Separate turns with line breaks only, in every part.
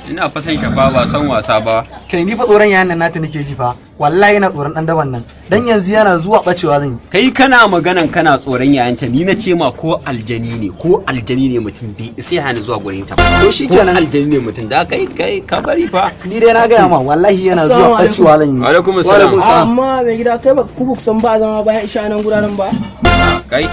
Ina fa son Shafa, ba son wasa ba.
Kai, ni fa tsoron yayan nan nata nake ji fa. Wallahi ina tsoron dan daban nan. Dan yanzu yana zuwa bacewa zan yi.
Kai kana maganan kana tsoron yayanta, ni na ce ma ko aljani ne, ko aljani ne mutum bai isa ya hana zuwa gurin ta ba.
To shikenan.
Ko aljani ne mutum da kai, kai ka bari fa.
Ni dai na gaya ma, wallahi yana zuwa
Assalamu
bacewa zan yi.
Alaikum
Wa
salam.
alaikum salam.
Amma mai gida, kai ba ku san ba a zama bayan isha nan guraren ba?
Kai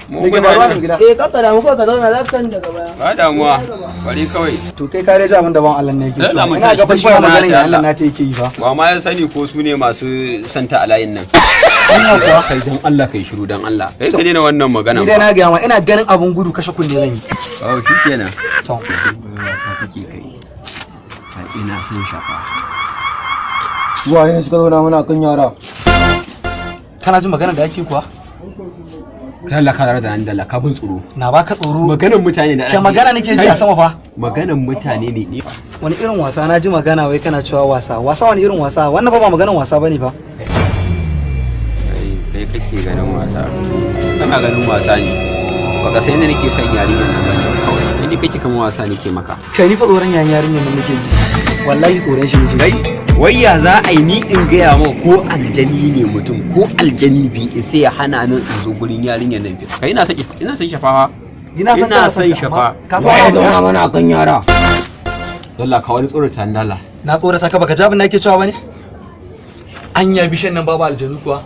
mu
Me ke
muna
faruwa ne
nan.
gida?
Eh, kakka damu, kawai ka zauna, za ka sani daga baya.
Ba damuwa, bari kawai.
To kai ka dai ji abin da ban Allah ne yake
Dalla
cewa.
mu
Ina
tashi,
ga fa
duk
shi ma
ba na
maganan
ce
yayan
Allah.
nan nata yake yi fa.
Wa ma ya sani ko su ne masu santa a layin nan?
Anya kuwa?
Kai, dan Allah kai shiru, dan Allah kai ka daina wannan magana.
Ni dai na gaya ma, ina ganin abun gudu kashe kunne zan yi.
Oh, shikenan.
To.
Wasa kake kai? Ai ina son Shafa.
Zuwa ne suka zauna muna kan yara.
Kana jin maganar da ake kuwa?
Kai, Allah ka rarra nan, dalla ka bin tsoro.
Na baka tsoro?
Maganan mutane da
Kai, magana nake ji a sama fa.
Maganan mutane ne ni.
Wani irin wasa? Na ji magana, wai kana cewa wasa. Wasa, wani irin wasa? Wannan fa ba maganan wasa bane fa.
Kai, kai kake ganin wasa. Kana ganin wasa ne. Baka san yadda nake son yarinyar nan bane kawai. Ni kake kamar wasa nake maka.
Kai, ni fa tsoron yayan yarinyar nan nake ji. Wallahi tsoron shi nake ji.
Kai, wai ya za a yi ni in gaya ma ko aljani ne mutum, ko aljani bi sai ya hana ni in zo gurin yarinyar nan? Kai, ina son Shafawa.
Ina son
Ina
kana
son
son shi,
Shafa.
amma ka san wani abu?
Mana kan yara.
Dalla ka wani tsorata ni, dalla.
Na tsorata ka? Baka ji abin da yake cewa bane? Anya bishan nan babu aljanu kuwa?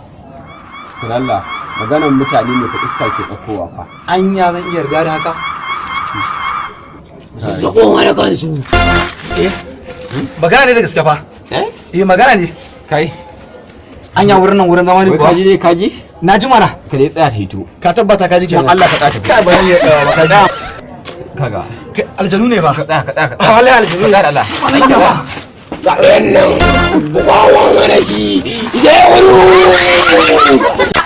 Dalla, maganan mutane ne fa, iska ke tsakowa fa.
Anya zan iya yarda da haka?
Sako mana kansu.
Eh, magana ne da gaske fa.
Eh.
Eh, magana ne.
Kai.
Anya wurin nan wurin zama ne
Wai
kuwa?
kaji ne, kaji?
Na ji mana.
Ka dai tsaya ta hito.
Ka tabbata ka ji
Dan
kenan?
Allah ka tsaya ta.
Kai, ba zan iya tsayawa ba, ka ji.
Kaga.
Kai, aljanu ne ba.
Ka tsaya, ka tsaya, ka
A wallahi aljanu ne.
tsaya da Allah.
Ga ɗayan nan, bugawa mana shi. Zai wuri.